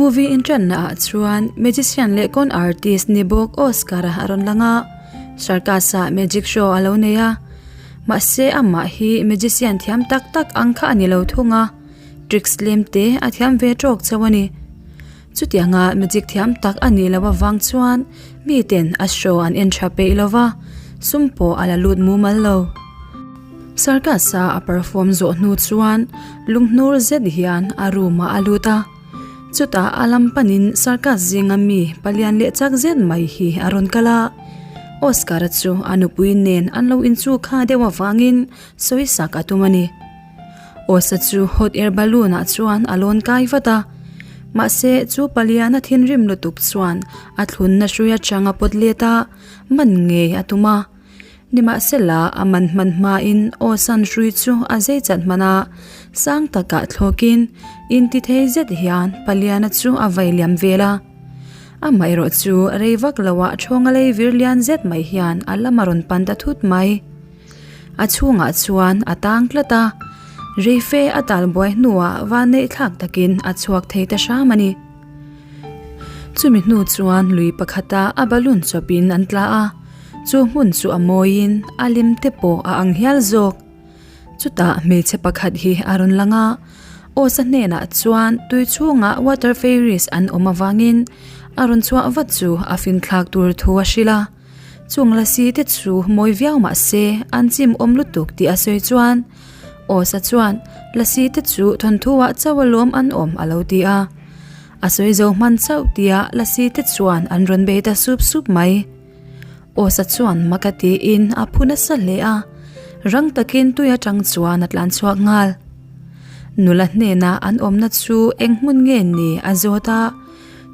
Movie inṭanna ah chuan magician leh con artist ni bawk Oscar-a a rawn lang a, circus ah magic show a lo nei a. Mahse amah hi magician thiam tak tak ang kha a ni lo thung a, tricks lem te a thiam ve tawk chauh a ni. Chutianga magic thiam tak a nih loh avang chuan miten a show an en tha peih lo va, sum pawh a la lut mumal lo. Circus a a perform zawh hnu chuan lunghnur zet hian a room ah a lut a, chutah a lam panin circus zinga mi palian leh chak zet mai hi a rawn kal a. Oscar-a chu a nupui nen an lo inchuk kha deuh avangin sawisak a tum a ni. Awsa chu hot air balloon ah chuan a lawn kai vat a, mahse chu paliana thinrim lutuk chuan a thlunna hrui atang a pawt let a, man ngei a tum a. Nimahsela a man hman hmain Awsan hrui chu a zei chat hman a, sang takah thlawkin intithei zet hian paliana chu a vai liam vel a. Amaherawh chu rei vak loah thawnga lei vir lian zet mai hian a lam a rawn pan ta thut mai. A chhungah chuan a tang tlat a, reife a tal buai hnuah vanneih thlak takin a chhuak thei ta hram a ni. Chumi hnu chuan lui pakhata a balloon chawpin an tla a, chu hmun chu a mawiin a lim te pawh a ang hial zawk. Chutah hmeichhe pakhat hi a rawn lang a, Awsa hnenah chuan tui chhungah water fairies an awm avangin a rawn chhuah vat chu a finthlak tur thu a hrilh a. Chung lasi te chu mawi viau mah se an chim awm lutuk tih a sawi chuan Awsa chuan lasi te chu thawnthu ah chauh alawm an awm a lo ti a. A sawi zo hman chauh tia lasi te chuan an rawn bei ta sup sup mai. Awsa chuan mak a tiin a phu nasa hle a, rang takin tui atang chuan a tlan chhuak nghal. Nula hnena an awmna chu eng hmun nge ni a zawt a.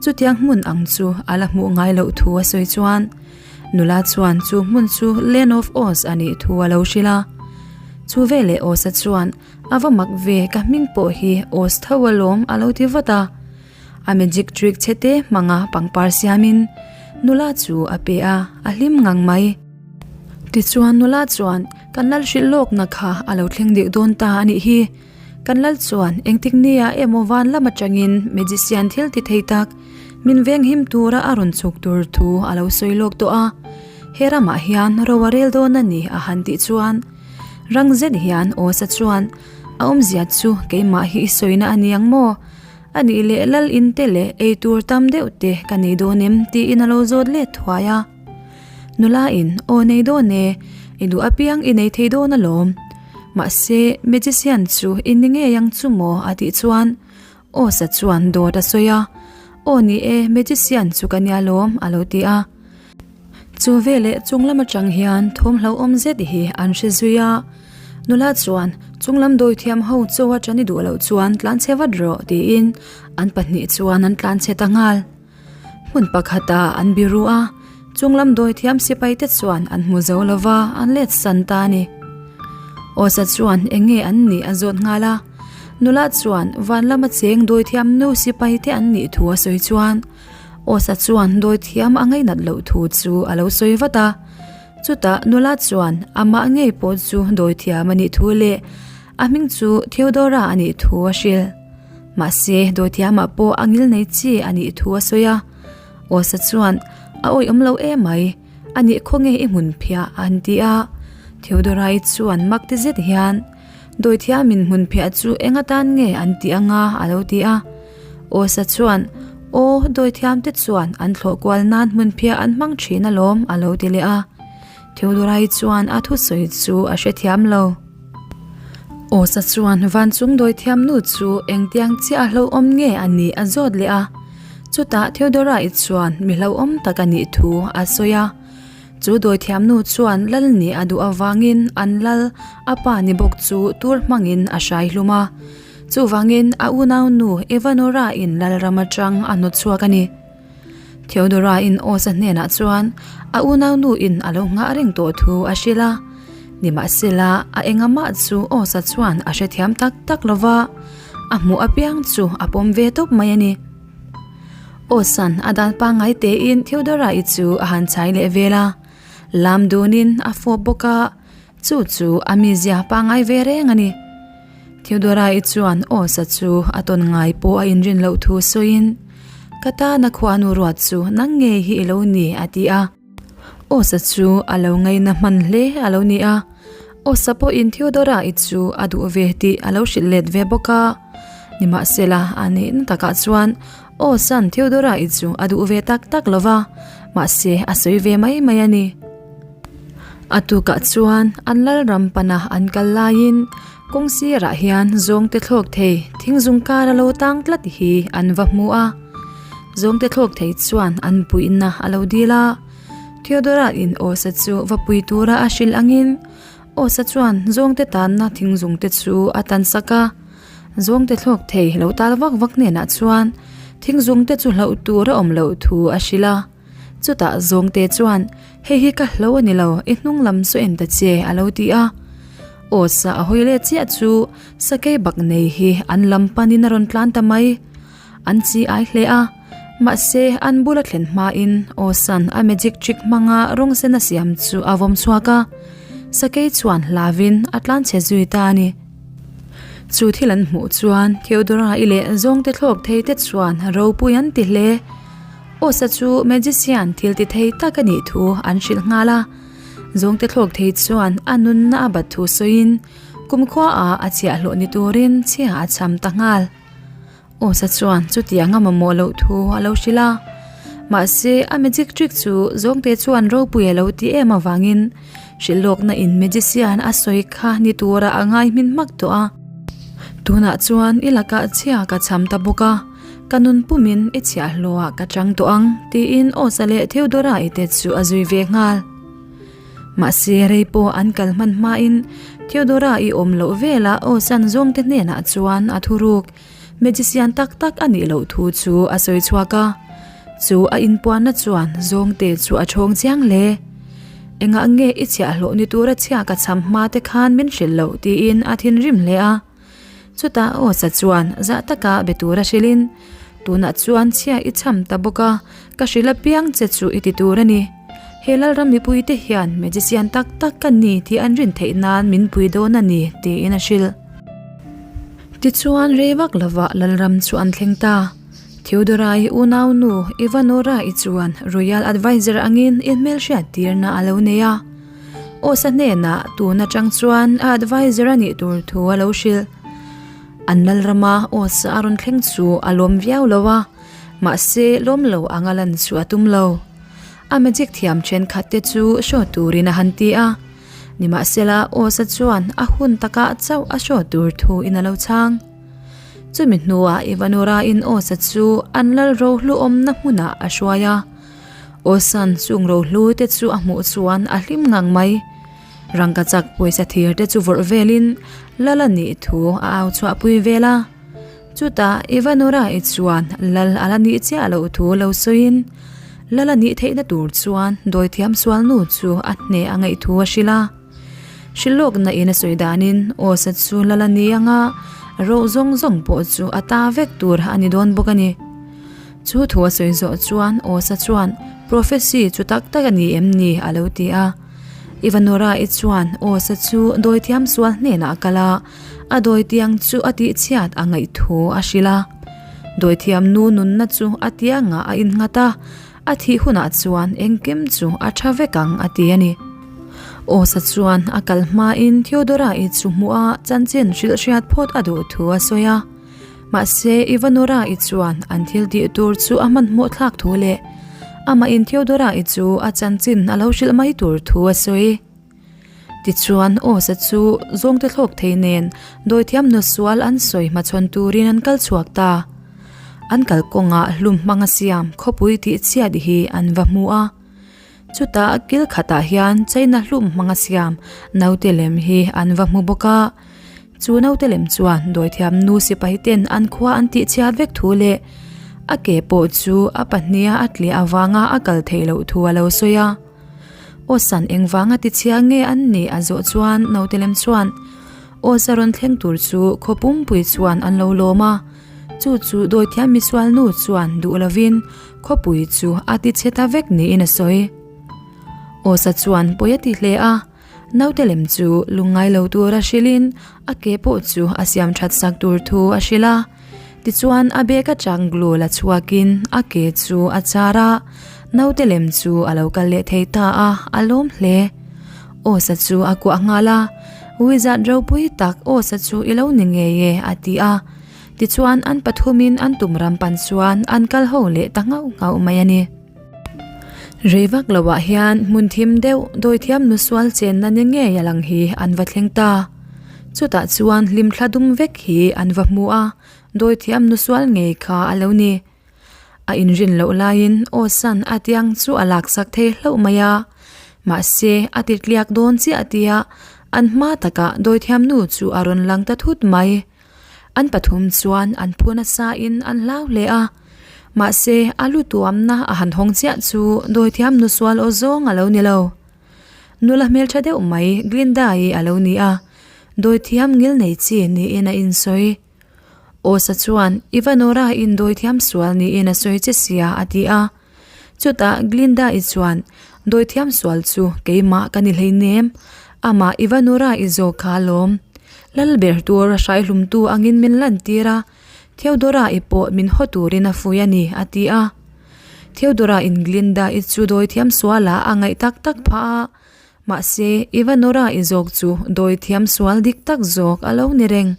Chutiang hmun ang chu a la hmuh ngai loh thu a sawi chuan nula chuan chu hmun chu Land of Oz a nih thu a lo hrilh a. Chu veleh Oz-a chuan a va mak ve ka hming pawh hi Oz tho alawm a lo ti vat a. A magic trick chhe te hmanga pangpar siamin nula chu a pe a, a hlim ngang mai. Tichuan nula chuan kan lal hrilh lawkna kha a lo thleng deuh dawn ta a nih hi. Kan lal chuan engtik nia emaw van lam atangin magician thil ti thei tak min veng him tura a rawn chhuk tur thu a lo sawi lawk tawh a, he ramah hian ro a rel dawn a ni a han tih chuan rang zet hian Awsa chuan a awmzia chu keimah hi i sawina a ni ang maw? A nih leh lal in te leh ei tur tam deuh te ka nei dawn em tiin a lo zawt let thuai a. Nula in aw nei dawn e, i duh apiang i nei thei dawn alawm. Mahse, magician chu i ni ngei ang chu maw? a tih chuan Awsa chuan dawt a sawi a, Aw ni e, magician chu ka nia lawm a lo ti a. Chu veleh chunglam atang hian thawmhlauhawm zet hi an hre zui a. Nula chuan chunglam dawithiam ho chaw atang i duh loh chuan tlanchhe vat rawh tiin an pahnih chuan an tlanchhe ta nghal. Hmun pakhatah an biru a, chunglam dawithiam sipai te chuan an hmu zo lova an let san ta a ni. Awsa chuan eng nge an nih a zawt nghal a, nula chuan van lama cheng dawithiam nu sipai te an nih thu a sawi chuan Awsa chuan dawithiam a ngainat loh thu chu a lo sawi vat a. Chutah nula chuan amah ngei pawh chu dawithiam a nih thu leh a hming chu Theodora a nih thu a hrilh. Mahse, dawithiamah pawh a ngil nei chi a nih thu a sawi a. Awsa chuan, A awih awm lo emai, a nih khaw nge i hmun phiah a han ti a. Theodorai chuan mak ti zet hian, Dawithiamin hmun phiah chu eng atan nge an tih anga a lo ti a. Awsa chuan, Aw, dawithiamte chuan an thlawh kual nan hmun phiah an hmang thin alawm a lo ti leh a. Theodorai chuan a thusawi chu a hrethiam lo. Awsa chuan Vanchung dawithiam nu chu engtiang chiah a hlauhawm nge a nih a zawt leh a. Chutah Theodora-i chuan mi hlauhawm tak a nih thu a sawi a. Chu dawithiam nu chuan lal nih a duh avangin an lal a pa ni bawk chu tur hmangin a hrai hlum a. Chuvangin a unau nu Evanora-in lalram atang a hnawt chhuak a ni. Theodora-in Oz-a hnenah chuan a unaunu in a lo nghah reng tawh thu a hrilh a. Nimahsela, a engamah chu Oz-a chuan a hrethiam tak tak lo va, a hmuh apiang chu a pawm ve tawp mai a ni. Oz-a'n a dan pangngai tein Theodora-i chu a han chhai leh vel a, lam dunin a fawp bawk a, chu chu a mizia pangngai ve reng a ni. Theodora-i chuan Oz-a chu a tawn ngai pawh a inrin loh thu sawiin. Ka tana khuanu ruat chu nang ngei hi i lo ni, a ti a. Osa chu a lo ngaina hman hle a lo ni a. Osa pawhin Theodora i chu a duh ve tih a lo hrilh let ve bawk a. Nimahsela, a nihna takah chuan Osa'n Theodora i chu a duh ve tak tak lo va, mahse a sawi ve mai mai a ni. A tukah chuan an lalram pana an kal laiin kawng sirah hian zawngte thlawk thei thingzung kar a lo tang tlat hi an va hmu a. Zawngte thlawk thei chuan an puihna a lo dil a. Theodora in Osa chu va pui tura a hrilh angin Osa chuan zawngte tanna thingzung te chu a tan sak a. Zawngte thlawk thei lo tal vak vak hnenah chuan thingzung te chu hlauh tur a awm loh thu a hrilh a. Chutah Zawngte chuan, Hei hi ka hlo a ni lo, i hnung lam saw en ta che, a lo ti a. Aw sa a hawi leh chiah chu sakei bak nei hi an lam panin a rawn tlan ta mai. An chi ai hle a, mahse an bula thlen hmain aw san a magic trick hmanga rawng sen a siam chu a vawm chhuak a, sakei chuan hlavin a tlan chhe zui ta a ni. Chu thil an hmuh chuan Theodora-i leh Zawngte thlawk thei te chuan ropui an ti hle. Osa chu magician thil ti thei tak a nih thu an hrilh nghal a, Zawngte thlawk thei chuan a nunna a bat thu sawiin kumkhua ah a chhiahhlawh ni turin chhia a cham ta nghal. Osa chuan chutiang a mamawh loh thu a lo hrilh a, mahse a magic trick chu Zawngte chuan ropui a lo ti em avangin hrilhlawkna in magician a sawi kha ni tura a ngai hmin hmak tawh a. Tunah chuan i lakah chhia ka cham ta bawk a. Ka nun pumin i chhiahhlawh ah ka chang tawh ang, tiin Osa leh Theodora-i te chu a zui ve nghal. Mahse, rei pawh an kal hman hmain Theodora-i awm loh velah Osa'n zawngte hnenah chuan a thuruk magician tak tak a nih loh thu chu a sawi chhuak a. Chu a inpuanna chuan zawngte chu a ṭhawng chiang hle. Engah nge i chhiahhlawh ni tura chhia ka cham hma te khan min hrilh loh, tiin a thinrim hle a. Chutah Osa chuan zah taka be tura hrilhin, Tunah chuan chhia i cham ta bawk a, ka hrilh apiang che chu i ti tur a ni. He Lalram mipuite hian magician tak tak ka ni tih an rin theih nan min pui dawn a ni, tiin a hrilh. Tichuan rei vak lovah Lalram chu an thleng ta. Theodora-i unaunu Ivanora-i chuan Royal Adviser angin inhmelhriat tirna a lo nei a. Osa hnenah tun atang chuan a adviser a nih tur thu a lo hrilh. An lalrama Osa a rawn thleng chu a lawm viau lo a, mahse lawm lo anga lan chu a tum lo. A magic thiam thenkhat te chu show turin a han ti a, nimahsela Osa chuan a hun takah chauh a show tur thu in a lo chhang. Chumi hnuah Ivanora in Osa chu an lal rohlu awmna hmunah a hruai a. Awsan chung rohlu te chu a hmuh chuan a hlim ngang mai. Rangkachak pawisa thir te chu vawrh velin lal a nih thu a au chhuah pui vel a. Chutah Ivanora i chuan lal a la nih chiah loh thu lo sawiin lal a nih theihna tur chuan dawithiam sualnu chu a hneh a ngaih thu a hrilh a. Hrilhlawkna in a sawi danin Awsa chu lal a ni anga roh zawng zawng pawh chu a ta vek tur a ni dawn bawk a ni. Chu thu a sawi zawh chuan Awsa chuan Prophecy chu tak tak a ni em ni a lo ti a. Ivanora-i chuan Awsa chu dawithiam sual hnenah a kal a, a dawitiang chu a tihchhiat a ngaih thu a hrilh a. Dawithiam nu nunna chu a tiangah a innghat a, A thih hunah chuan engkim chu a tha vek ang a ti a ni. Osa chuan a kal hmain Theodora-i chu hmuh a chanchin hrilh hriat phawt a duh thu a sawi a. Mahse Ivanora-i chuan an thil tih tur chu a hmanhmawh thlak thu leh amahin Theodora-i chu a chanchin a lo hrilh mai tur thu a sawi. Tichuan Osa chu zawngte thlawk thei nen dawithiam nusual an sawi hmachhawn turin an kal chhuak ta. An kalkawngah hlum hmanga siam khawpui tih chhiat hi an va hmu a. Chutah kil khatah hian China hlum hmanga siam naute lem hi an va hmu bawk a. Chu naute lem chuan dawithiam nu sipai ten an khua an tih chhiat vek thu leh a ke pawh chu a pahniha a tliah avanga a kal theih loh thu a lo sawi a. Aw san engvanga tichhia nge an nih a zawh chuan naute lem chuan aw sa rawn thleng tur chu khaw pumpui chuan an lo lawm a, chu chu dawithiam misual nu chuan duh lovin khawpui chu a tichhe ta vek niin a sawi. Aw sa chuan pawi a ti hle a, naute lem chu lungngai lo tura hrilhin a ke pawh chu a siam that sak tur thu a hrilh a. Tichuan a bag atang glue la chhuakin a ke chu a char a, naute lem chu a lo kal leh thei ta a, a lawm hle. Awsa chu a kuah nghal a, Wizard ropui tak Awsa chu i lo ni ngei e a ti a. Tichuan an pathumin an tum ram pan chuan an kal ho leh ta nghauh nghauh mai a ni. Rei vak loah hian hmun thim deuh dawithiam nusual chenna ni ngei a lang hi an va thleng ta. Chutah chuan hlimthla dum vek hi an va hmu a, dawithiam nusual ngei kha a lo ni. A inrin loh laiin Awsan a tiang chu a laksak thei hlauh mai a, mahse a ti tliak dawn chiah tia an hma takah dawithiam nu chu a rawn lang ta thut mai. An pathum chuan an phu nasa in an hlau hle a, mahse a lu tuamna a han hawng chiah chu dawithiam nu sual aw zawng a lo ni lo. Nula hmeltha deuh mai Glinda-i a lo ni a, dawithiam ngil nei chi niin a insawi. Awsa chuan Ivanora in dawithiam sual niin a sawi che sia a ti a. Chutah Glinda-i chuan dawithiam sual chu keimah ka ni hleinem, amah Ivanora-i zawk kha alawm. Lalber tur a hraihlumtu angin min lantir a, Theodora-i pawh min haw turin a fui a ni a ti a. Theodora-in Glinda-i chu dawithiam sualah a ngaih tak tak phah a, mahse Ivanora-i zawk chu dawithiam sual dik tak zawk a lo ni reng.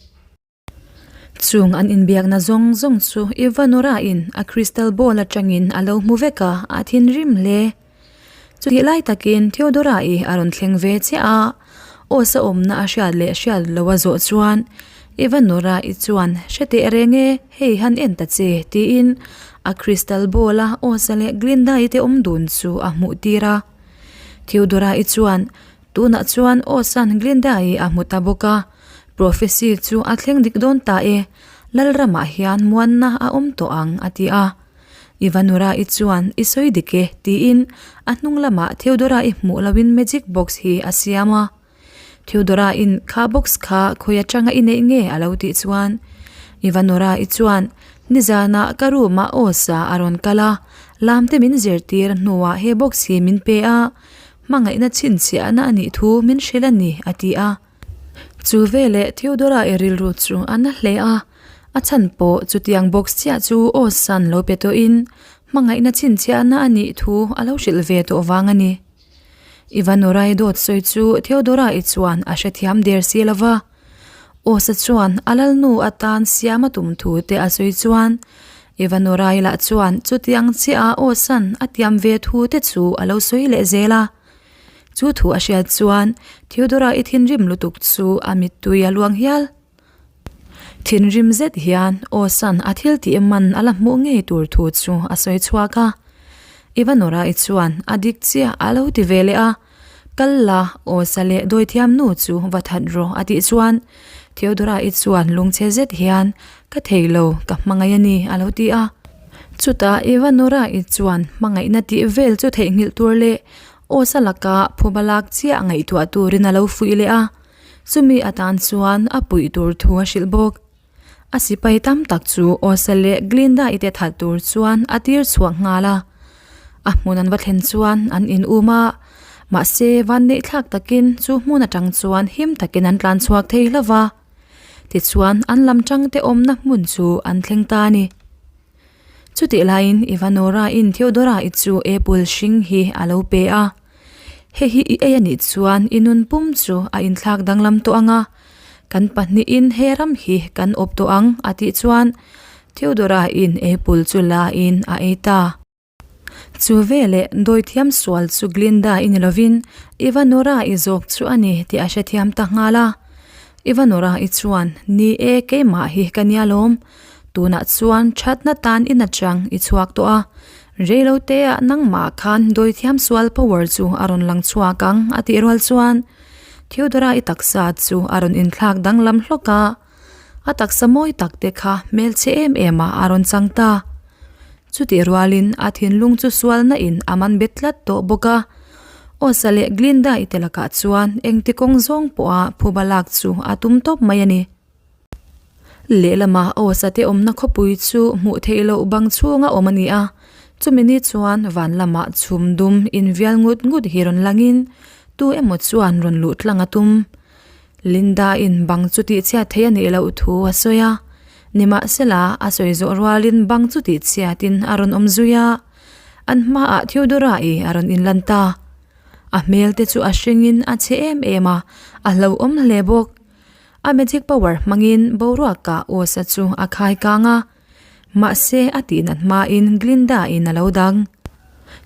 Chung an inbiakna zawng zawng chu Ivanora-in a crystal ball atangin a lo hmu vek a, a thinrim hle. Chutih lai takin Theodora-i a rawn thleng ve chiah a, Osa awmna a hriat leh hriat lo a zawh chuan Ivanora-i chuan hre teh reng e, hei han en ta che tiin a crystal ball-a Osa leh Glinda-i te awm dun chu a hmuh tir a. Theodora-i chuan Tunah chuan Osan Glinda-i a hmu ta bawk a, Prophecy chu a thleng dik dawn ta e, Lalramah hian muanna a awm tawh ang a ti a. Ivanura-i chuan i sawi dik e tiin a hnung lamah Theodora-i hmuh loin magic box hi a siam a. Theodora-in kha box kha khawi atanga i neih nge a lo tih chuan Ivanura-i chuan nizanah ka room-ah Osa a rawn kal a, lamte min zirtir hnuah he box hi min pe a, Hmangaihna chhinchhiahna a nih thu min hrilh a ni, a ti a. Chu veleh Theodora-i rilru chu a na hle a, a chhan pawh chutiang box chiah chu aw san lo pe tawhin hmangaihna chhinchhiahna a nih thu a lo hrilh ve tawh vang a ni. Ivanora-i dawt sawi chu Theodora-i chuan a hrethiam der si lo va. Awsa chuan a lalnu atan siam a tum thu te a sawi chuan Ivanora-i lah chuan chutiang chiah a Awsan a tiam ve thu te chu a lo sawi leh zel a. Chu thu a hriat chuan Theodora-i thinrim lutuk chu a mittui a luang hial. Thinrim zet hian Awsan a thil tih man a la hmuh ngei tur thu chu a sawi chhuak a. Ivanora-i chuan a dik chiah a lo ti ve leh a. Kal la, aw sa leh dawithiam nu chu va that rawh a tih chuan Theodora-i chuan lungchhe zet hian Ka thei lo, ka hmangaih a ni a lo ti a. Chutah Ivanora-i chuan hmangaihna tih vel chu theihnghilh tur leh aw sa laka phuba lak chiah ngaihtuah turin a lo fuih leh a, chumi atan chuan a puih tur thu a hrilh bawk. A sipai tam tak chu Osa leh Glinda-i te that tur chuan a tir chhuak nghal a. A hmun an va thlen chuan an in um a, mahse vanneih thlak takin chu hmun atang chuan him takin an tlan chhuak thei hlauh va. Tichuan an lam tangte awmna hmun chu an thleng ta a ni. Chutih laiin Ivanora-in Theodora-i chu apple hring hi a lo pe a. Hei hi i ei a nih chuan i nun pum chu a inthlak danglam tawh ang a, kan pahnihin he ram hi kan awp tawh ang a tih chuan Theodora-in apple chu lain a ei ta. Chu veleh dawithiam sual chu Glinda-i ni lovin Ivanora-i zawk chu a ni tih a hrethiam ta nghal a. Ivanora-i chuan, Ni e, keimah hi ka nia lawm. Tunah chuan thatna tan in atang i chhuak tawh a, reiloteah nangmah khan dawithiam sual power chu a rawn lang chhuak ang a tih rual chuan Theodora-i taksa chu a rawn inthlak danglam hlawk a. A taksa mawi tak te kha hmelchhe em em ah a rawn chang ta. Chutih rualin a thinlung chu sualna in a man bet tlat tawh bawk a. Osa leh Glinda i te lakah chuan engti kawng zawng pawha phuba lak chu a tum tawp mai a ni. Lehlamah Osa te awmna khawpui chu hmuh theih loh bang chhunga awm a ni a. Chumi ni chuan van lamah chhum dum invial ngut ngut hi rawn langin tu emaw chuan rawn luh tlang a tum. Linda in bang chu tih chhiat theih a nih loh thu a sawi a. Nimahsela, a sawi zawh rualin bang chu tihchhiatin a rawn awm zui a, an hmaah Theodora-i a rawn inlan ta. A hmel te chu a hringin a chhe em em a, a hlauhawm hle bawk. A magic power hmangin boruakah Oz-a chu a khai kang a, mahse a tihnat hmain Glinda-in a lo dang.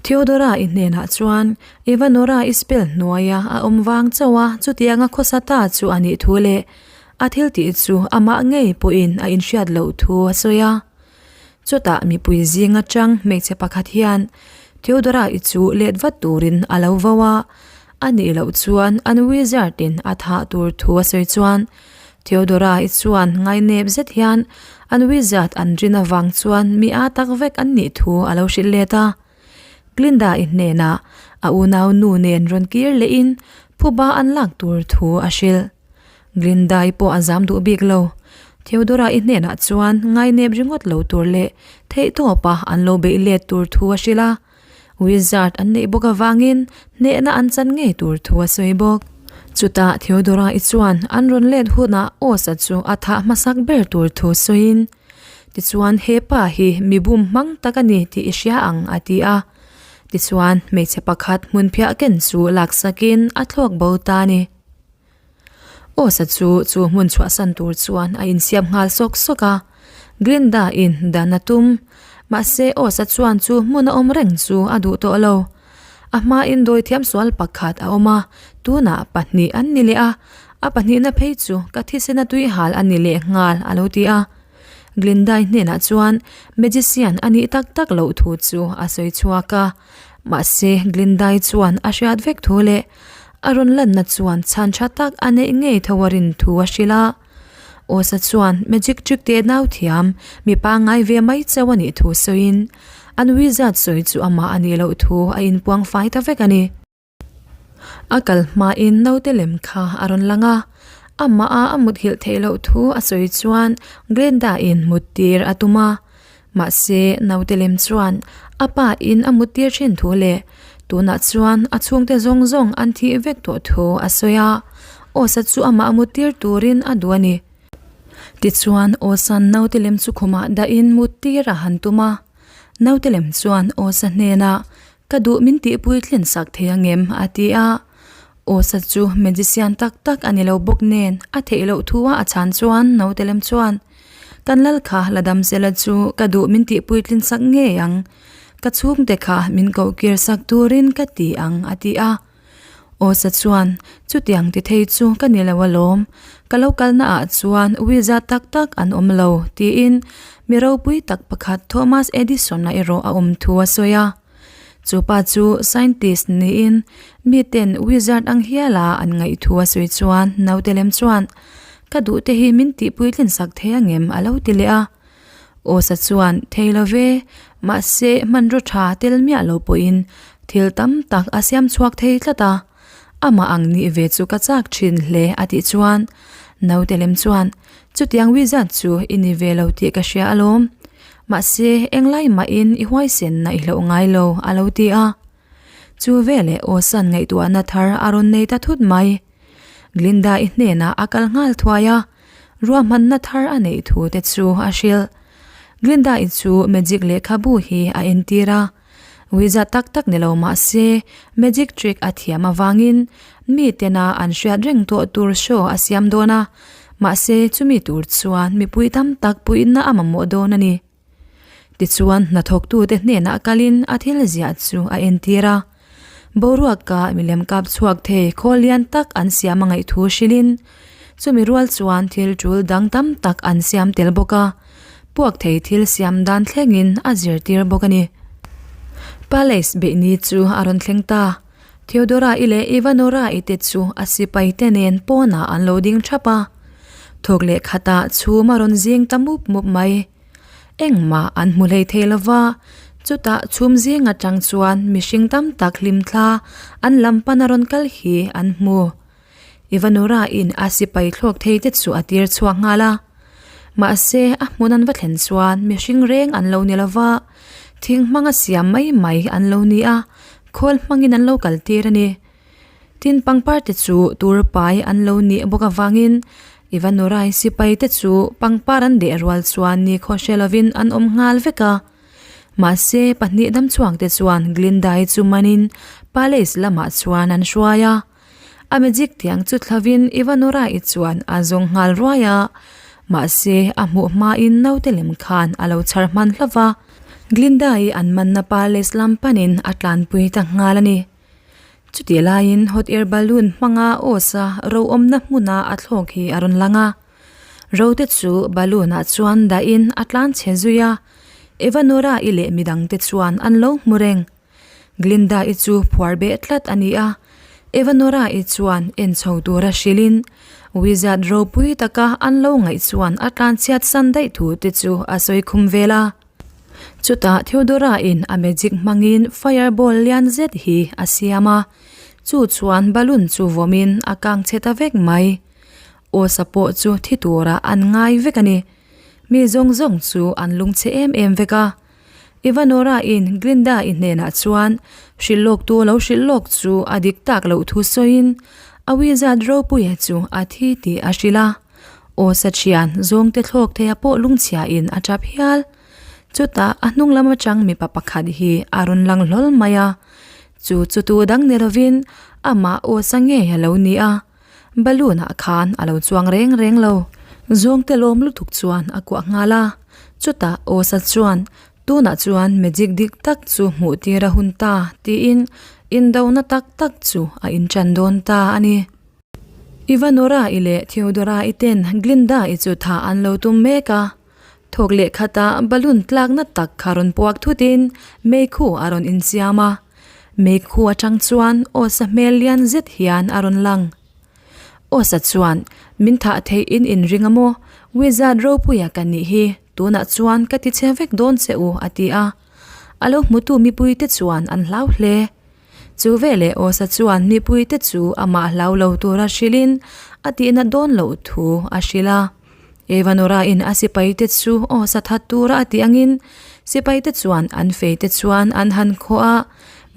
Theodora-i hnenah chuan Ivanora-i spell hnuaia a awm vang chauh a, chutianga khawsa ta chu a nih thu leh a thil tih chu amah ngei pawhin a inhriat loh thu a sawi a. Chutah mipui zing atang hmeichhe pakhat hian Theodora-i chu let vat turin a lo vo a, a nih loh chuan an wizard in a thah tur thu a sawi chuan Theodora-i chuan ngainep zet hian an wizard an rin avang chuan mi a tak vek an nih thu a lo hrilh let a. Glinda-i hnenah a unau nu nen rawn kir lehin phuba an lak tur thu a hrilh. Glinda-i pawh a zam duh bik lo. Theodora-i hnenah chuan ngainep ringawt lo tur leh theihtawpa an lo beih let tur thu a hrilh a. Wizard an neih bawk avangin hnehna an chan ngei tur thu a sawi bawk. Chutah Theodora-i chuan an rawn let hunah Oz-a chu a thah hmasak ber tur thu sawiin, Tichuan he pa hi mi bum hmang tak a ni tih i hria ang a ti a. Tichuan hmeichhe pakhat hmunphiah ken chu laksakin a thlawk bo ta a ni. Osa chu chu hmun chhuahsan tur chuan a insiam nghal sawk sawk a, Glinda in dan a tum. Mahse Osa chuan chu hmun a awm reng chu a duh tawh lo. A hmain dawithiam sual pakhat a awm a, tunah pahnih an ni leh a, a pahnihna phei chu ka thisena tui hal a ni leh nghal a lo ti a. Glindai hnenah chuan magician a nih tak tak loh thu chu a sawi chhuak a. Mahse Glindai chuan a hriat vek thu leh a rawn lanna chuan chhan tha tak a neih ngei tho a rin thu a hrilh a. Osa chuan magic trick te nau thiam mi pangngai ve mai chauh a nih thu sawiin an wizard sawi chu amah a nih loh thu a inpuang fai ta vek a ni. A kal hmain naute lem kha a rawn lang a, amah a a muthilh theih loh thu a sawi chuan Glenda in mut tir a tum a. Mahse naute lem chuan a pa in a mut tir thin thu leh tunah chuan a chhungte zawng zawng an thih vek tawh thu a sawi a, Awsa chu amah mut tir turin a duh a ni. Tichuan Awsa'n naute lem chu khumah dahin mut tir a han tum a, naute lem chuan Awsa hnenah Ka duh min tihpui thlen sak thei angem? a ti a. Awsa chu magician tak tak a ni lo bawk nen a theih loh thu a a chhan chuan naute lem chuan, Kan lal kha la dam sela chu ka duh min tihpui tlin sak ngei ang. Ka chhungte kha min koh kir sak turin ka ti ang a ti a. Awsa chuan, Chutiang ti thei chu ka ni lo alawm. Ka lo kalna ah chuan wiza tak tak an awm lo tiin mi ropui tak pakhat Thomas Edison-a erawh a awm thu a sawi a. Chu pa chu scientist niin miten wizard ang hiala an ngaih thu a sawi chuan naute lem chuan, Ka duhte hi min tihpui tlin sak thei angem a lo ti leh a. Awsa chuan thei lo ve, mahse hmanraw tha tel miah lo pawhin thil tam tak a siam chhuak thei tlat a, amah ang nih ve chu ka chak thin hle a tih chuan naute lem chuan chutiang wizard chu i ni ve lo tih ka hria alawm, mahse englai mahin i huaisenna i hlauh ngai lo a lo ti a. Chu veleh Awsan ngaihtuahna thar a rawn nei ta thut mai. Glinda-i hnenah a kal nghal thuai a, ruahmanna thar a neih thu te chu a hrilh. Glinda-i chu magic lehkhabu hi a entir a, wizard tak tak ni lo mah se magic trick a thiam avangin mi tena an hriat reng tawh tur show a siam dawn a, mahse chumi tur chuan mipui tam tak puihna a mamawh dawn a ni. Tichuan hnathawktute hnenah kalin a thil ziah chu a entir a. Boruaka milem kap chhuak thei khawl lian tak an siam a ngaih thu hrilhin chumi rual chuan thil tul dang tam tak an siam tel bawk a, puak thei thil siam dan thlengin a zirtir bawk a ni. Palace beihni chu a rawn thleng ta. Theodora-i leh Ivanora-i te chu a sipai te nen pawnah an lo ding thap a. Thawk leh khatah chhum a rawn zing ta mup mup mai. Engmah an hmu hlei thei lova, chutah chhum zing atang chuan mihring tam tak hlim thla an lam pan a rawn kal hi an hmu. Ivanura in a sipai thlawk thei te chu a tir chhuak nghal a. Mahse a hmun an va thlen chuan mihring reng an lo ni lova, thing hmanga siam mai mai an lo ni a, khawl hmangin an lo kal tir a ni. Tin pangpar te chu tur pai an lo nih bawk avangin. Ivanurai sipai te chu pangpar an deh rual chuan nikhaw hre lovin an awm nghal vek a. Mahse, pahnih damchhuak te chuan Glinda-i chu manin palace lamah chuan an hruai a. A magic tiang chu thlavin Ivanora-i chuan a zawng nghal ruai a, mahse a hmuh hmain naute lem khan a lo chhar hman hlauh va, Glinda-i an manna palace lam panin a tlanpui ta nghal a ni. Chutih laiin hot air balloon hmanga Oz-a ro awmna hmuna a thlawk hi a rawn lang a. Rote chu balloon-ah chuan dahin a tlan chhe zui a, Evanora-i leh midangte chuan an lo hmu reng. Glinda-i chu phuar beh tlat a ni a, Evanora-i chuan en chho tura hrilhin wizard ropui taka an lo ngaih chuan a tlanchhiat san daih thu te chu a sawi khum vel a. Chutah Theodora-in a magic hmangin fireball lian zet hi a siam a, chu chuan balloon chu vawmin a kang chhe ta vek mai. Osa pawh chu thi tura an ngai vek a ni. Mi zawng zawng chu an lungchhe em em vek a. Ivanora-in Glinda-i hnenah chuan hrilh lawk tu lo hrilh lawk chu a dik tak loh thu sawiin a wizard ropuia chu a thi tih a hrilh a. Aw sa thian, zawngte thlawk theia pawh lungchhiain a tap hial. Chutah a hnung lam atang mipa pakhat hi a rawn lang hlawl mai a. Chu chu tu dang ni lovin amah aw sa ngei a lo ni a. Balloon ah khan a lo chuang reng reng lo. Zawngte lawm lutuk chuan a kuah nghal a, chutah Osa chuan tunah chuan magic dik tak chu hmuh tir a hun ta tiin indona tak tak chu a inchan dawn ta a ni. Ivanora i leh Theodora i ten Glinda i chu thah an lo tum mek a, thawk leh khatah balloon tlakna tak kha rawn puak thutin meikhu a rawn insiam a. Meikhu atang chuan Osa hmel lian zet hian a rawn lang. Osa chuan, Min thah theih in inring a maw? Wizard ropuia ka nih hi, tunah chuan ka ti che vek dawn che u, a ti a. A lo hmutu mipuite chuan an hlau hle. Chu veleh Osa chuan mipuite chu amah hlau lo tura hrilhin a tihna dawn loh thu a hrilh a. Evanora-in a sipaite chu aw sa that tura a tih angin sipaite chuan an feite chuan an han khawh a,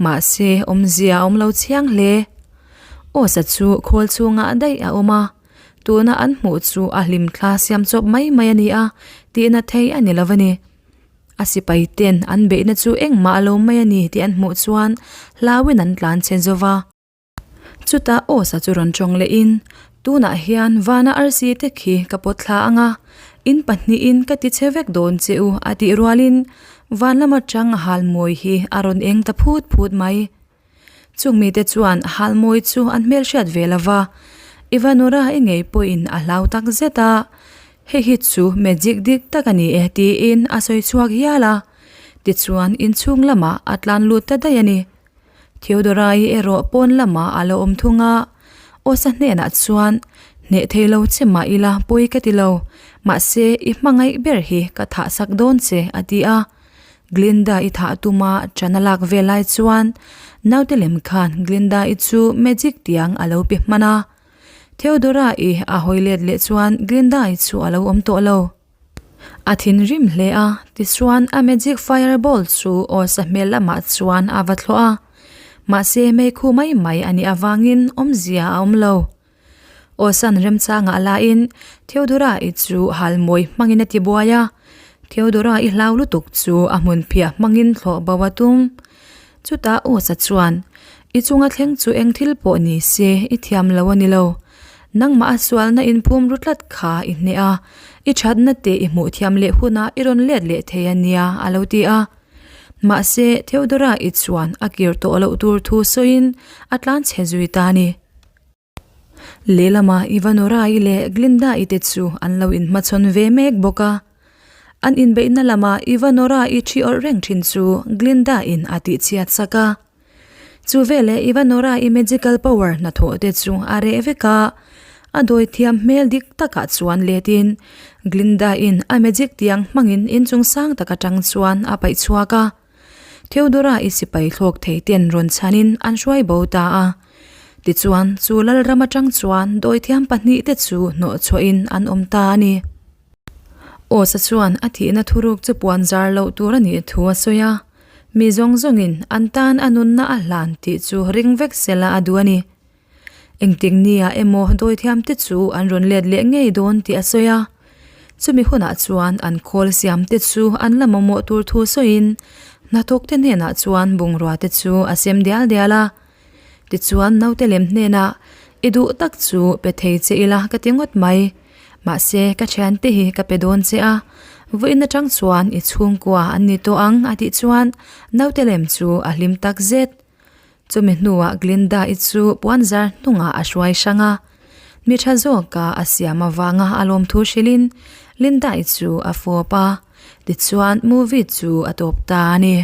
mahse awmzia a awm lo chiang hle. Aw sa chu khawl chhungah daih a awm a, tuna an hmuh chu a hlim thla siam chawp mai mai a ni a, tihna thei a ni lo a ni. A sipaiten an beihna chu engmah a lo mai a ni tih an hmuh chuan hlauin an tlan che zo va. Chutah Osa chu rawn tawng lehin, Tunah hian vana arsi te khi ka pawt thla ang a, in pahnihin ka ti che vek dawn che u a tih rualin van lam atang a halmawi hi a rawn eng ta phut phut mai. Chung mite chuan halmawi chu an hmelhriat ve lo va, Ivanora i ngei pawhin a hlau tak zet a, Hei hi chu magic dik tak a ni e tiin a sawi chhuak hial a, tichuan inchhung lamah a tlan lut ta daih a ni. Theodora-i erawh pawn lamah a lo awm thung a, Osa hnenah chuan, Hneh thei lo che mah ila pawi ka ti lo, mahse i hmangaih ber hi ka thah sak dawn che a ti a. Glinda-i thah tuma ṭan a lak ve lai chuan naute lem khan Glinda-i chu magic tiang a lo pe hman a. Theodora-i a hawi let leh chuan Glinda-i chu a lo awm tawh lo. A thinrim hle a, tichuan a magic fireball chu Osa hmel lamah chuan a va thlawh a. Mahse meikhu mai mai a nih avangin awmzia a awm lo. Osa'n remchangah laiin Theodora-i chu halmawi hmangin a ti buai a, Theodora-i hlau lutuk chu a hmunphiah hmangin thlawh bo a tum. Chutah Osa chuan, I chunga thleng chu eng thil pawh ni se i thiam lo a ni lo. Nangmah a sualna inphum ru tlat kha i hneh a, i thatna te i hmuh thiam leh hunah i rawn let leh thei a nia, a lo ti a. Mahse, Theodora-i chuan a kir tawh loh tur thu sawiin a tlan chhe zui ta a ni. Lehlamah Ivanora-i leh Glinda-i te chu an lo inhmachhawn ve mek bawk a. An inbeihna lamah Ivanora-i thi awrh reng thin chu Glinda-in a tihchhiat sak a. Chu veleh Ivanora i magical power hnathawh te chu a reh vek a, a dawi thiam hmel dik takah chuan letin Glinda in a magic tiang hmangin inchung sang tak atang chuan a paih chhuak a. Theodora i sipai thlawk thei ten rawn chhanin an hruai bo ta a. Tichuan chu Lalram atang chuan dawithiam pahnihte chu hnawh chhuahin an awm ta a ni. Osa chuan a thihna thuruk chu puan zar loh tur a nih thu a sawi a. Mi zawng zawngin an tan a nunna a hlan tih chu ring vek sela a duh a ni. Engtik nia emaw dawithiam te chu an rawn let leh ngei dawn tih a sawi a. Chumi hunah chuan an khawl siam te chu an la mamawh tur thu sawiin hnathawk te hnenah chuan bungrua te chu a sem dial dial a. Tichuan naute lem hnenah i duh tak chu pe thei che ila ka ti ngawt mai. Mahse ka thiante hi ka pe dawn che a, vawiin atang chuan i chhungkua an ni tawh ang a tih chuan naute lem chu a hlim tak zet. Chumi hnuah Glinda-i chu puanzar hnungah a hruai hrang a, mi tha zawka a siam avanga a lawmthu hrilhin Linda-i chu a fawp a, tichuan movie chu a tawp ta a ni.